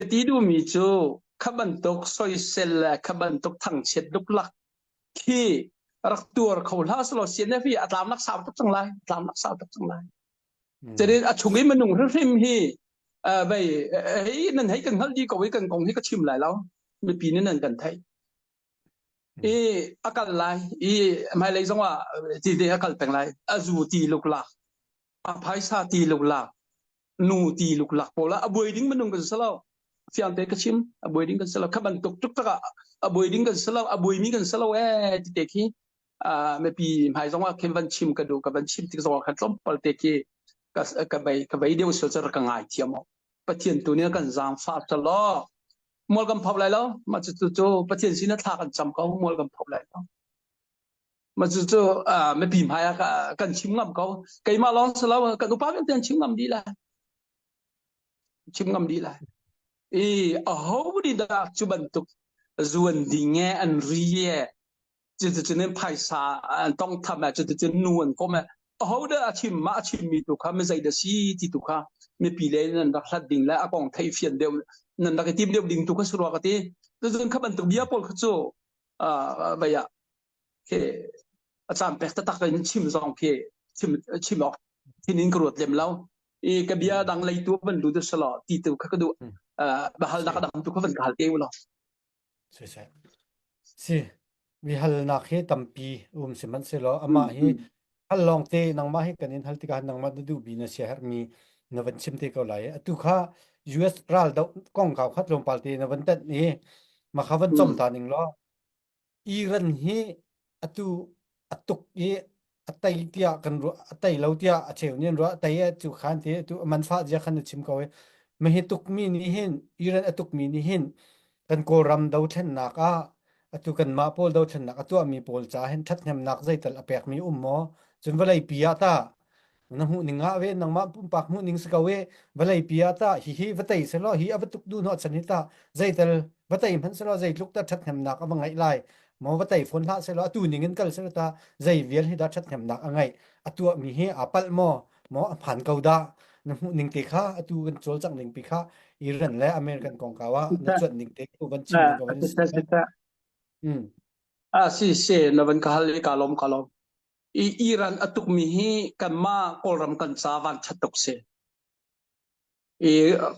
Ti duhmi cu kha bantuk soisel le kha bantuk thangchiat luklak khi rak tuar kho hlah selaw CNF hi a tlamnak sau tuk cang lai tlamnak sau tuk cang lai. Cun a chung i minung hrimhrim hi vei hei nan hei kan hngalh dih ko i kan kong hi ka chim lai lo mipi nih nan kan theih. I a kal lai i hmailei zong ah ti te a kal peng lai a zu ti luklak a phaisa ti luklak nu ti luklak pawl ah a buai ding minung kan si lo fiang te ka chim a buai ding kan si lo kha bantuk tuk ah a buai ding kan si lo a buai mi kan si lo ee ti te khi mipi hmai zong ah khin van chim ka duh ka van chim tik zong ah khan tlawmpal te khi ka ka bei ka bei deuh sul cu ka ngai thiam Pathian tu nih kan zaangfah law mual kan pho lai lo mah cu cu Pathian sin ah thla kan cam ko mual kan pho lai lo mah cu cu mipi hmai ah kan chim ngam ko keimah lawng si lo kan upa vialte an chim ngam dih lai chim ngam dih lai i aho nih dah cu bantuk zuan ding e an ri e cuticun in phaisa an tongtham ah cuticun nu an kom ah aho dah a chim mah a chimmi tu kha mi zei dah si ti tu kha mipi le nan rak hlat ding le a kong thei fian deuh nan rak i tim deuh ding tu kha surua ka ti cun kha bantuk bia pawl kha cu vei ah khi a caan pek taktak in chim zong khi chim chim awk thin in ka ruat lem lo i ka bia dang lei tu van lu tu salo ti tu kha ka duh bahal nak dang tu kha van ka hal te u lo Siseh. Si, mi halnak hi tampi um sihmanhsehlaw amah hi hal lawngte nangmah hi kan in hal tikah nangmah na duhmi na siaherhmi na van chim te ko lai. Atu kha US ral doh kongkau kha tlawmpal te na van tanh i mah kha van com ta ning law Iran hi atu a tuk i a tei tiah kan ruah a tei lo tiah a cheu nih an ruah a tei cu khan ti tu a man fah zia khan na chim ko i mahi tukmi nih hin Iran a tukmi nih hin kan Kawlram dothlennak ah atu kanmah pawl dothlennak a tuahmi pawl ca hin ṭhathnemnak zeital a pekmi um maw cun vawlei pi ah tah na hmuh ning ah ve nangmah pumpak hmuh ning si ko i vawlei pi ah tah hihi va tei selaw hi a va tuk duh hnawh chan hi tah zeital va tei hmanh selaw zeitluk dah ṭhathnemnak a va ngeih lai maw va tei fawn hlah selaw atu ning in kal selaw ta zei vial hi dah ṭhathnemnak a ngeih a tuahmi hi aa palh maw maw a hmaan ko dah na hmuh ning te kha atu kan cawlcangh ning pi kha Iran le American kongkau ah na cuanh ning te ku van chim ning ka van mm a si se na van ka hal i ka lom ka lom i Iran a tukmi hi kanmah Kawlram kan ca van ṭhat tuk si. I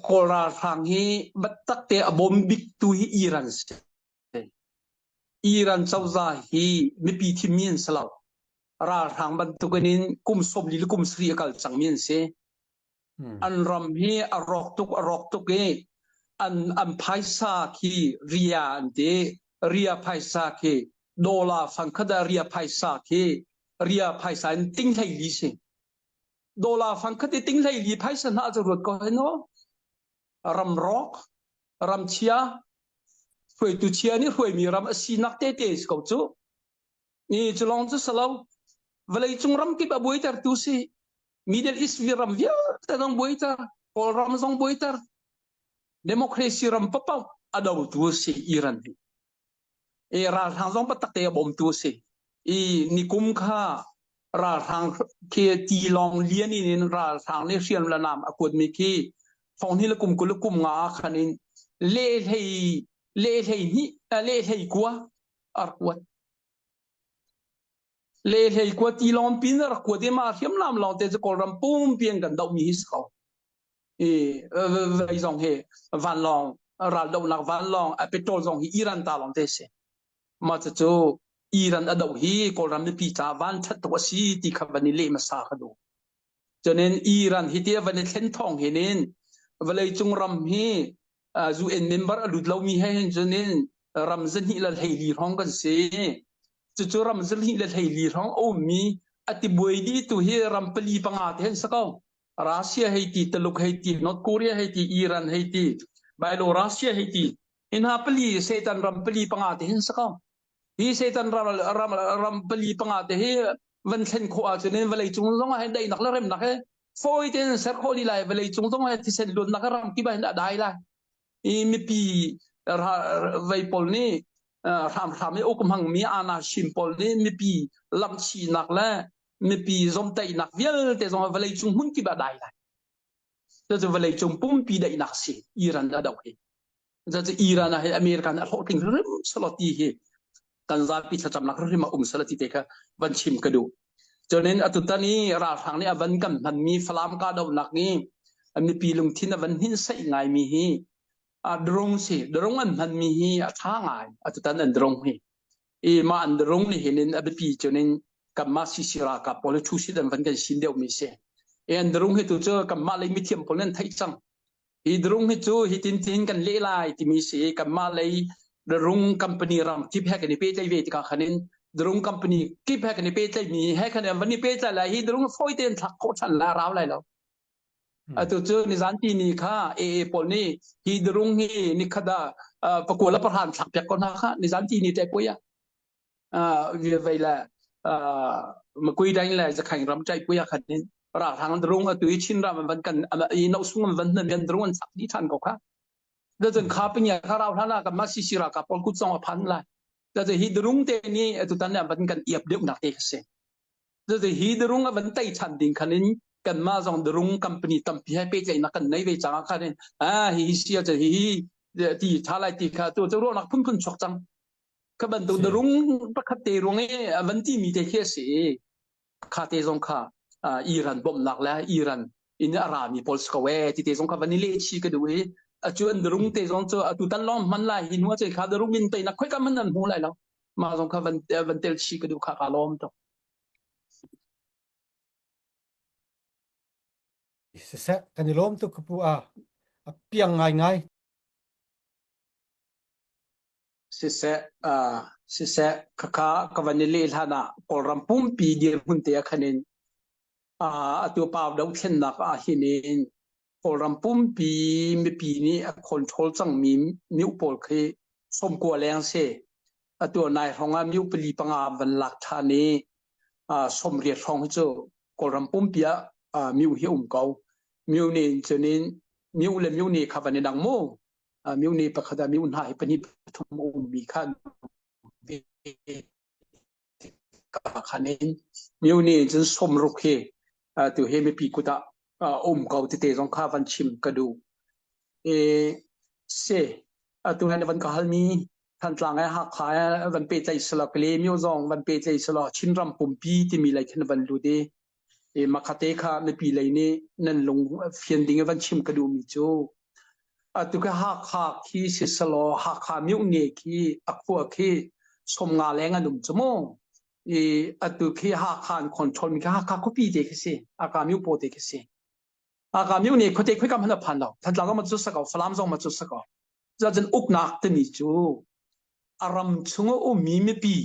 Kawl ralhrang hi biatak te a bawm bik tu hi Iran si. Iran cozah hi mipi thimmi an si lo. Ralhrang bantukin in kum 40 le kum 70 a kal cangmi an si. An ram hi a rawk tuk a rawk tuk i an an phaisa khi ria an ti. Ria phaisa khi dollar fangkhat ah ria phaisa khi ria phaisa in ting hlei li si. Dollar fangkhat i ting hlei li phaisa hna cu ruat ko hen aw. Ram rawk, ram chia, hruaitu chia nih hruaimi ram a sinak tete si ko cu. Ni cu lawng cu si lo. Vawleicung ram kip a buaitertu si. Middle East ram vialte zong buaiter. Kawlram zong buaiter. Democracy ram paoh a dotu si Iran hi. I ralhrang zong takte a bawmtu si. I nikum kha ralhrang khi tilawng lian in in ralhrang nih hriam le nam a kuatmi khi thonghnih le kum 20 le kum nga khan in le hlei le hlei hnih le hlei kua a rak kuat. Le hlei kua ti lawng pin a rak kuat i mah hriamnam lawng te cu Kawlram pumpi an kan dohmi hi si ko. I vei zong hi vanlawng raldohnak vanlawng a petrol zong hi Iran ta lawng te si. Mah cucu Iran a doh hi Kawlram mipi ca van ṭhat tuk a si ti kha van i leh hmasa ka duh. Cunin Iran hi ti van i thlen thawng hin in vawleicung ram hi UN member a lut lomi he hin cunin ram zahnih le hleili hrawng kan si. Cucu ram zahnih le hleili hrawng a ummi a tibuai dih tu hi ram pali panga te hin si ko. Russia hei ti, Tuluk hei ti, North Korea hei ti, Iran hei ti, Bailo Russia hei ti. Hi hna pali Satan ram pali panga te hin si ko. Hi Satan ram, ram, ram pali panga te hi van thlen khawh ahcun in vawlei cung zong ah hin daihnak le remnak he fawi tein ser khawh dih lai vawlei cung zong ah thisen luannak ram kip ah hin a dai lai i mipi vei pawl nih hramhram i uk hmangmi ana shim pawl nih mipi lamhchihnak le mipi zomtaihnak vialte zong vawlei cung hmun kip ah dai lai cucu vawlei cung pumpi daihnak si Iran a doh hi. Cu Iran ah hin America nih a hlawhtling hrim selaw ti hi kan zapi thlacamnak hrim a um selaw ti te kha van chim ka duh. Cunin atutan i ralhrang nih a van kan hmanmi Falam kahdohnak i mipi lungthin a van hninhsaih ngaimi hi a drone si drone an hmanmi hi a ṭha ngai atutan an drone hi i mah an drone nih hin in a biapi cunin kanmah CC ralkap pawl hi thu sit an van kan sin deuhmi si. I an drone hi tu cu kanmah lei mithiam pawl nih an theih cang. Hi drung hi cu hitin tin kan leh lai timi si kanmah lei drung company ram kip he kan i pehtlaih ve tikah khan in drung company kip he kan i pehtlaih mi he khan van i pehtlaih lai hi drung fawi tein thlak khawh ṭhan la rau lai lo. Atu cu nizan ti ni kha AA pawl nih hi drung hi nikhat ah pakua le pahran thlak piak ko hna kha nizan ti ni te pui ah vei le Makui daing le Zakhaing ram ṭai pui ah khan in ralhrang drung atu i Chin ram an van kan i nosung an van hnan kan drung an sak dih ṭhan ko kha. Cun kha pinya kha rau hlan ah kanmah CC ralkap pawl kut zong a phan lai. Cun hi drung te nih atu tan an van kan iap deuh nak te kha si. Cun hi drung a van tei ṭhan ding khan in kanmah zong drung company tampi he pehtlaihnak kan nei ve cang ah khan in ah hi hi sia hi hi ti ṭha lai ti kha tu cu ruahnak phunphun chuak cang. Kha bantuk darung pakhat te ruang i a van timi te khi a si i kha te zong kha Iran bawmhnak le Iran in a rami pawl si ko ee ti te zong kha van i leh chih ka duh i acu an darung te zong cu atu tan lawng hman lai hi hnu ah kha darung in teinak khoi ka man an hmu lai lo mah zong kha van van tel chih ka duh kha ka lawm tuk. Siseh kan i lawm tuk ka pu a a piang ngaingai. Siseh, siseh, khakha ka van i leh hlan ah Kawlram pumpi dirhmun te ah khan in atu pau dothlennak ah hin in Kawlram pumpi mipi nih a control cangmi myu pawl khi sawmkua leng si. Atu nai hrawng ah myu pali panga van lak ṭhan i 80 hrawng hi cu Kawlram pumpi ah myu hi um ko. Myu nih cun in myu le myu nih kha van i dang mu. Myone pakhat ah myo hna hi pahnih pathum a ummi kha khan in myone cun sawmruk hi tu hi mipi kut ah um ko tete zong kha van chim ka duh. E se atu han van ka halmi Thantlang e Hakha e van pehtlaih selaw Kalaymyo zong van pehtlaih selaw Chinram pumpi timi lei khin van lut i E makhate kha mipi lei nih nan lung fian ding i van chim ka duhmi cu atu khi Hakha khi siselaw Hakha myone khi a khua khi 50 leng an um cu mu. I atu khi Hakha an control mi khi Hakha khuapi te khi si. Hakha myo paw te khi si. Hakha myone khuate khoi kam han a phan lo. Thantlang zong ma cu sa ko, Falam zong ma cu sa ko. Cuacun uknak timi cu a ram chung a ummi mipi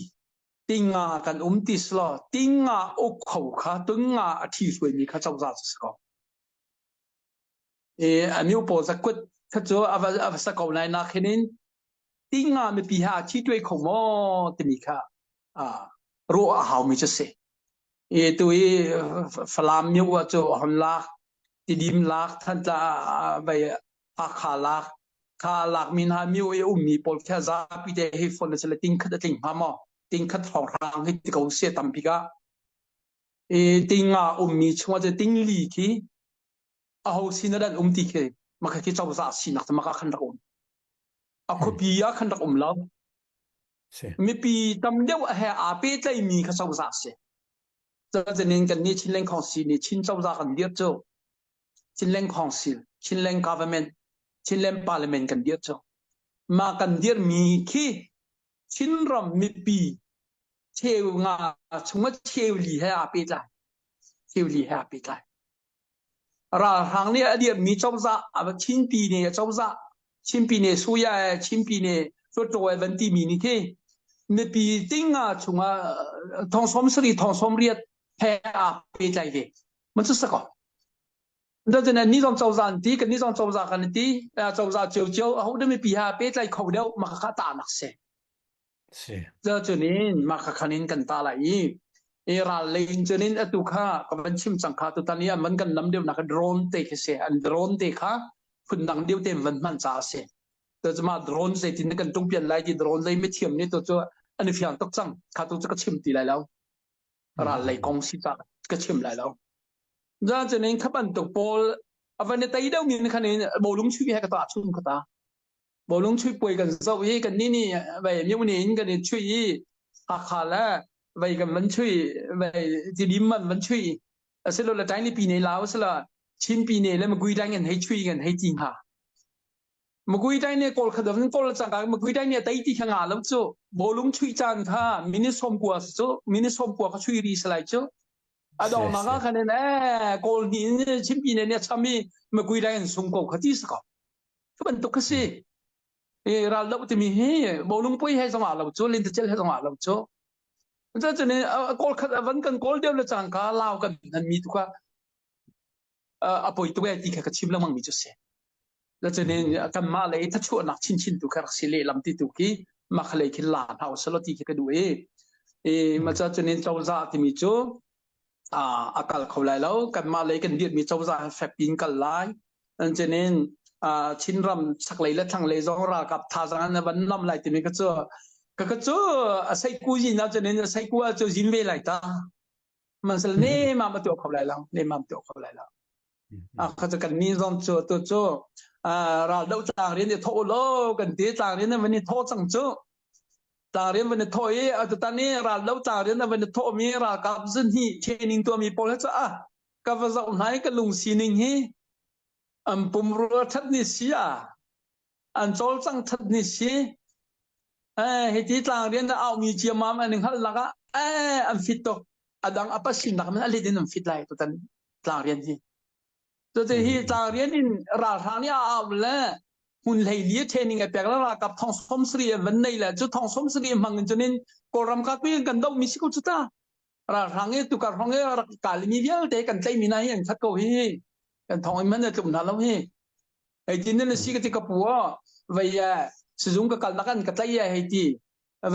tinga kan um ti selaw tinga uk kho kha tunga a ṭhi hruaimi kha cozah cu si ko. E a miu pawl zakut kha cu a va a va sa ko lai nak hin in tinga mipi ha a thi tuai kho maw timi kha a ruah a haumi cu si. E tu i Falam miu ah cu hon lak Tidim lak Thantla vai Hakha lak kha lakmi hna myo i a ummi pawl khi zapi te hi phone le ting khat a tling hnga maw ting khat hrawnghrang hi ti ko se tampi ka e ting nga ummi chungah cu ting li khi a ho sin ah dan um ti khi maka khi cozah sinak cu maka khan rak um a khuapi ah khan rak um lo mipi tam deuh he aa pehtlaimi kha cozah si Cucaah kan nih Chinland Council nih Chin cozah kan dirh cu Chinland Council, Chinland Government, Chinland Parliament kan dirh cu. Mah kan dirhmi khi Chinram mipi cheu nga chungah cheu li he aa pehtlai. Cheu li he aa pehtlai. Ralhrang nih a dirhmi cozah Chinpi nih cozah Chinpi nih Suya Chinpi nih Hluttaw van timi nih khi mipi tinga chungah thong sawm sarih thong sawm riat he aa pehtlai ve. Man cu sako. Cun ni zong cozah an ti kan ni zong cozah kan ti cozah ciocio aho dah mipi ha pehtlai kho deuh mah kha tahnak si. Si. Cun in mah kha khan in kan ta lai i i ral lei in cun in atu kha ka van chim cang kha tutan i an van kan lam deuh nak drone te khi si an drone te kha phundang deuh te van hman ca a si to cu mah drone zeitin kan tungpian lai ti drone lei mithiam nih to cu an i fiang tuk cang kha tu cu ka chim ti lai lo ral lei kong si ca ka chim lai lo za cun in kha bantuk pawl a van i tei deuh mi khan in bawlung chuih he ka ta chung ka ta. Bawlung chuih puai kan zoh i kan nih nih vei myone in kan i chuih i Hakha le vei kan van chuih vei Tidim man van chuih asilole Tainlipi ne Lao sila Chinpi ne le Magui dang in hei chuih kan hei ti hnga. Magui dai ne kawl kha dang kawl cangka Magui dai ne tei ti kha nga lo cu bawlung chuih caan kha minute 90 cu minute 90 kha chuih ri salai cu a dongnak ah khan in eh kawl ni in Chinpi ne ne cham i Magui dai in sung ko kha ti sa ko. Cu bantuk kha si. I ral do timi hi bawlung pui he zong ah lo cu lentecel he zong ah lo cu. Cucun kawl khat van kan kawl deuh le cangka lau kan hman mi tu kha a poi tuk e ti kha ka chim lengmang mi cu si. Cucun kanmah lei thachuahnak chinchin tu kha rak si lehlam ti tu khi mah kha lei khin la hna usalaw ti khi ka duh i i mah cucun cozah timi cu a kal kho lai lo. Kanmah lei kan dirhmi cozah he fek piin kal lai. Cun Chinram chaklei le thlanglei zong ralkap thazaang an van nam lai timi ka cu ka ka cu a seiku zin ah cun a seiku ah cu zin ve lai ta. Mansal ne mam a tuah kho lai lo. Ne mam tuah kho lai lo. A kha cu kan ni zong cu tu cu ral do tlang rian i thawh lo kan ti tlang rian an van i thawh cang cu. Tlang rian van i thawh i atutan i ral do tlang rian an van i thawh mi ralkap zunhi training tuahmi pawl he cu ah ka va zoh hna i ka lung sining hi an pumrua ṭhat ni si ah an cawlcang ṭhat ni si eh hiti tlang rian na aumi ciamam an i hngalh lak ah eh an fit tuk a dang a pasinak man a let in an fit lai tutan tlang rian hi Cuti hi tlang rian in ralhrang nih a au le hmun hlei li training a pek le ralkap thong som sari an van nei le cu thong som sari hmang in cunin Kawlram ka kui kan doh mi si ko cu ta ralhrang i tukar hrong i rak kal mi vialte kan tlaih mi na hi an khat ko hi kan thong in man a tlum hna lo hi hei tin na si ka ti ka pu vei sizung ka kal nak an ka tlai hei ti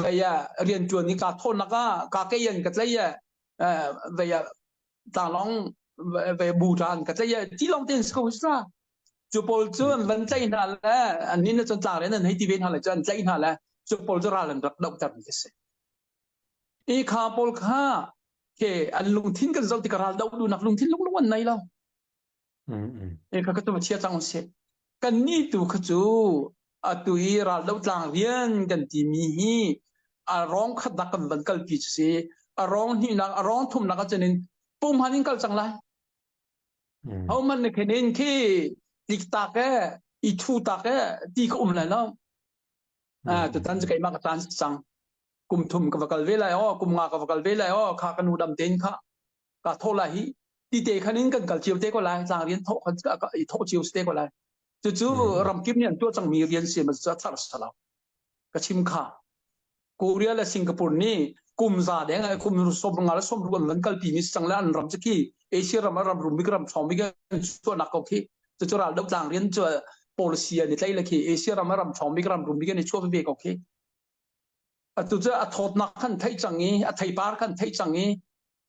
vei rian tuan ni ka thawn nak ah ka kei an ka tlai vei tlanglawng ve bu ṭan ka tlai ti lawng tein si ko sa cu pawl cu an van tlaih hna le an nin cun tlang in an hei ti ve hna le cu an tlaih hna le cu pawl cu ral an rak dohter mi a si i kha pawl kha ke an lungthin kan zoh tik ral doh duhnak lungthin lunglung an nei lo E kha ka tu chia cang usih. Kan nih tu kha cu atu i ral do tlang rian kan timi hi a rong khat nak kan van kalpi cu si. A rong hnihnak, a rong thumnak ahcun in pumhan in kal cang lai. Ho man na khen in khi tlik tak e, i thu tak e, ti ka um lai lo. Ah, tutan cu keimah ka tan cang. Kum thum ka va kal ve lai o, kum nga ka va kal ve lai o, kha ka nu dam tein kha. Ka thawh lai hi ti te khan in kan kal cio te ko lai tlang rian thawh khan i thawh cio te ko lai cucu ramkip nih an tuah cangmi rian si ma cu a thar salo ka chim kha Korea le Singapore nih kum za deng kum som nga le som ru an van kalpi mi sang le an ram chu khi Asia ram ram rum bik ram thong bik an chuahnak ko khi cucu ral do tlang rian cu policy an i tlai le khi Asia ram ram thong bik ram rum bik an i chuah ve ko khi atu cu a thawtnak khan theih cang i a theipar khan theih cang i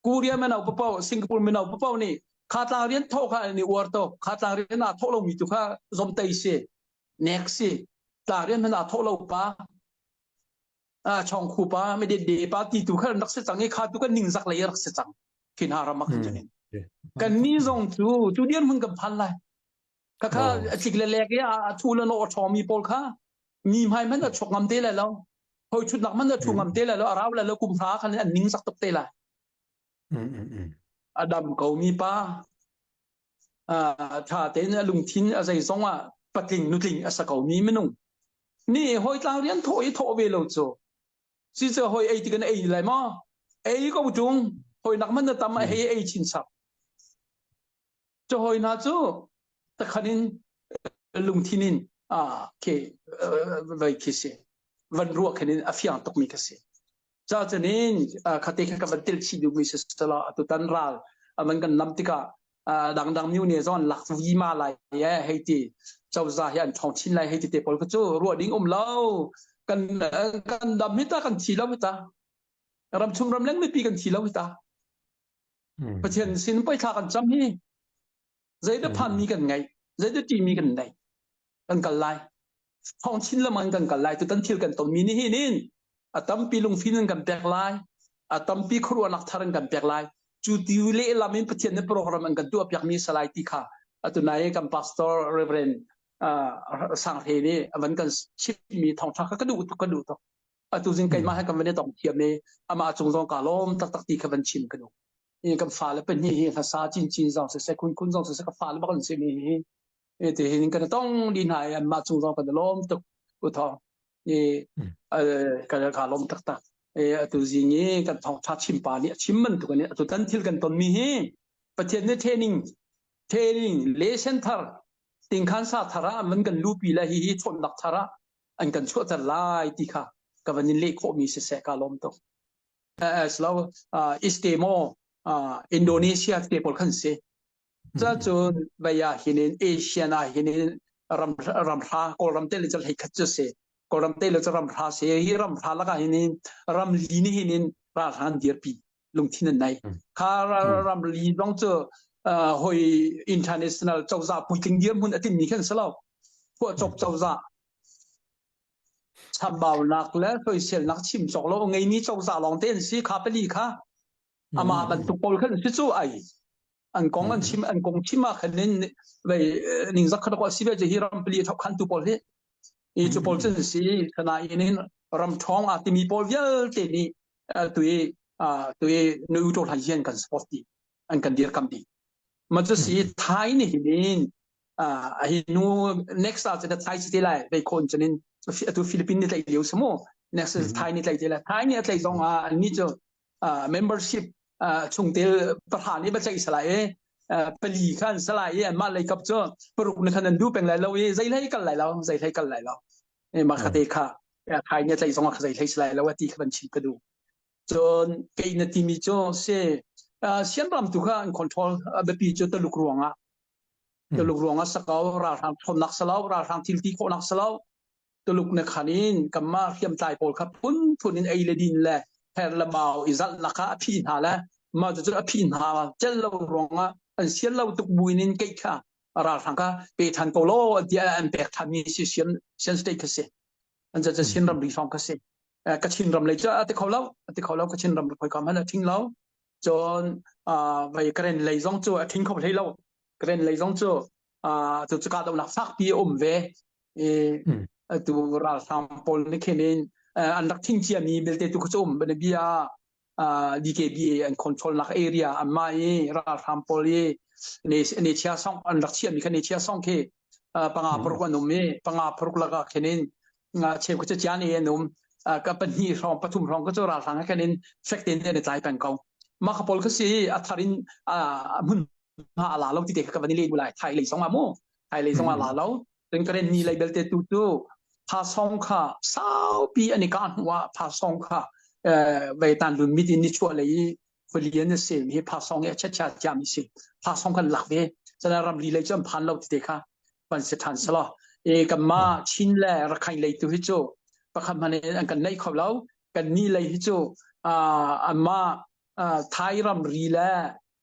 Korea mino papo Singapore mino papo nih kha tlang rian thawh kha an i uar tuk kha tlang rian aa thawh lomi tu kha zomtei si nek si tlang rian hmanh aa thawh lo pa a chong khu pa me de de pa ti tu kha rak si cang i kha tu kan ningzak lei rak si cang khin ha ram ah khan cunin kan ni zong cu tu dian hmun kan phan lai Khakha a tlik le lek i a thu le no a ṭhawngmi pawl kha mi hmai hmanh a chok ngam te lai lo. Hoi ṭhutnak hmanh a ṭhu ngam te lai lo. A rau lai lo kum hra khan an ning sak tuk te lai. A dam ko mi pa ṭha tein a lungthin a zeizong ah patling nutling a sa ko mi minung ni hoi tlang rian thawh i thawh ve lo cu si cu hoi ei ti kan ei lai maw ei ko ṭung hoi nak man na tam a hei ei chin chap Cu hawi hna cu takhan in lungthin in khi vei khi si van ruah khin in a fiang tukmi kha si. Ca cun in khate kha ka van tel chih duhmi si sala atutan ral avan kan lam tikah dangdang myu ne zon lak vi ma lai e hei ti cozah hi an ṭhawng chin lai hei ti te pawl kha cu ruah ding um lo kan kan dam hi ta kan thi lo hi ta ramchung ramleng mipi kan thi lo hi ta Pathian sin poi thla kan cam hi zeidah phanmi kan ngeih zeidah ṭihmi kan nei kan kal lai thawng chin lamang kan kal lai tutan thil kan tonmi ni hin in a tampi lungfin in kan pek lai a tampi khuaruahnak thar in kan pek lai cu ti lehlam in Pathian nih program an kan tuah piakmi salai ti kha atu nai kan pastor Reverend. Sanghle nih a van kan chimmi thawngṭha kha ka duh tuk ka duh tuk. Atu zing keimah he kan van i tong thiam i amah cung zong ka lawm taktak ti kha van chim ka duh. I kan fale pahnih hi hlasa cincin zong siseh khun khun zong siseh ka fale bak an si mi hi ti hin kan tong di hna i anmah cung zong kan i lawm tuk u thawng. I ka ka lawm taktak. E atu zing i kan thawngṭha chim pa nih a chim bantuk in atu tan thil kan ton mi hi Pathian nih training training lesson thar tingkhan sa thar ah an kan lupi le hi hi chawnhnak thar ah an kan chuahter lai ti kha ka van in leh khawhmi siseh ka lawm tuk. As lo East Timor Indonesia te pawl khan si. Cun vei ah hinin Asian ah hinin ram ramhra Kawlram te le cu hlei khat cu si. Kawlram te le cu ramhra si. Hi ramhra lakah hinin ramli ni hinin ralhrang dirpi lungthin an nei. Kha ramli zong cu hoi international cozah puitling dirhmun a tinmi khan si lo. Phuahcop cozah chambaunak le soiselnak chim cawk lo ngeimi cozah lawng te an si kha pali kha amah bantuk pawl khan si cu ai an kong an chim an kong chim ah khan in vei ningzak kha ko si ve hi ram pali thok khan tu pawl hi i cu pawl cun si sana in in ram ṭhawng a timi pawl vialte nih tu i tu i nu to hlan hian kan support ti an kan dir kam ti ma cu si Thai ni hin a hi nu next ah cun Thai si te lai vei khon cun in atu Philippines ni tlaih lio samu next Thai ni tlaih te lai Thai ni a tlaih zong ah an ni cu membership chungtel pahra nih ba tlaih salai i pali khan salai i anmah lei kap cu paruk na khan an du peng lai lo i zei hlei kal lai lo zei hlei kal lai lo mah kha te kha Thai ni tlaih zong ah zei hlei salai lo ti kha van chim ka duh cun kei na timi cu si sianram tu kha an control biapi cu Taluk ruangah Tuluk ruangah sakau ralhrang ṭhawnnak salo ralhrang thil ti khawhnak salo Tuluk na khan in kanmah hriamtlai pawl kha phunphun in ei le din le her le mau i zalhnak kha a phih hna le mah cucu a phih hna cel lo ruangah an sian lo tuk buin in keih kha ralhrang kha pe ṭhan ko law tiah an pek ṭhanmi si sian sian state kha si an ca Chin ramri hrawng kha si Kachin ram lei cu a ti kho lo a ti kho lo Kachin ram khoi kam han a thing lo cun vai Karen lei zong cu a thing kho hlei lo Karen lei zong cu cu cu kahdohnak fakpi a um ve i atu ralhrang pawl nih khin in an rak thing ciami belte tu cu um bia DKBA an control nak area anmah i ralhrang pawl i ne chia song an rak chiami kha ne chia song khi panga paruk an um i panga paruk lakah khin in cheu kha cian i an um ka pahnih hrawng pathum hrawng ka cu ralhrang he khan in fek tein an i tlai peng ko mah kha pawl kha si a thar in hmun hma a la lo ti te kha ka van i le lai thai lei zong ah mu thai lei zong ah la lo cun karen ni lei belte tu cu pha song kha saupi an i ka hnu ah pha song kha vei tan lun mit in ni chuah lei i khualian a si mi pha song i a chacha chiam si pha song kan lak ve cana ramri lei cu an phan lo ti te kha van si than selo e kanma Chin le Rakhine lei tu hi cu pakhat hmanh in an kan neih kho lo kan ni lei hi cu anmah Thai ramri le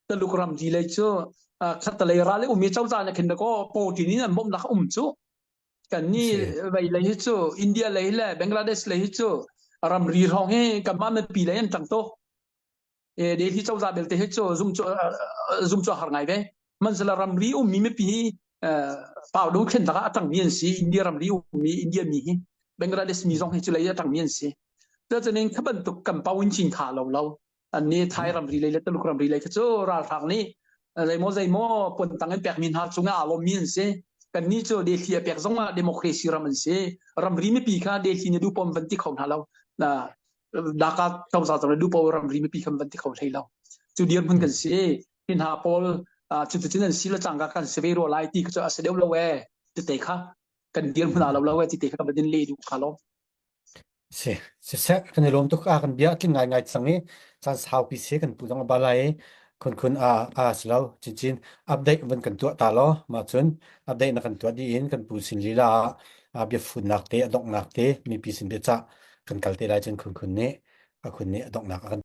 Taluk ramri lei cu khatalei ral i um i cozah nih khin ko pawṭin in an bawmhnak um cu kan ni vei lei hi cu India lei le Bangladesh lei hi cu ramri hrawng hi kanmah mipi lei an ṭang tuk e Delhi cozah belte hi cu zum cu zum cu har ngai ve manzala ramri ummi mipi hi pau do thlen takah a ṭangmi an si India ramri ummi India mi hi Bangladesh mi zong hi cu lei a ṭangmi an si cucaah kha bantuk kan pau in cin kha lo lo an nih Thai ramri lei le Tuluk ramri lei kha cu ralhrang nih zeimaw zeimaw puantang in pekmi hna cungah aa lawmmi an si. Kannih cu Delhi a pek zongah democracy ram an si. Ramri mipi kha Delhi nih duhpom van ti kho hna lo. Dhaka cozah zong nih duhpo ramri mipi kha van ti kho hlei lo. Cu dirhmun kan si. Hi hna pawl cuticun an si le cangka kan si ve rua lai ti kha cu a si deuh lo ee. Tute kha kan dirhmun aa lo lo ee ti te kha ka van in leh duh kha lo. Si, siseh kan i lawm tuk a kan bia a tling ngaingai cang i caan saupi si kan pu zong a ba lai i khunkhun a a si lo chinchin update van kan tuah ta law mah cun update na kan tuah dih in kan pu sin lila ah a biafunnak te a donghnak te mipi sin biacah kan kal te lai cun khunkhun nih a khun nih a donghnak a kan.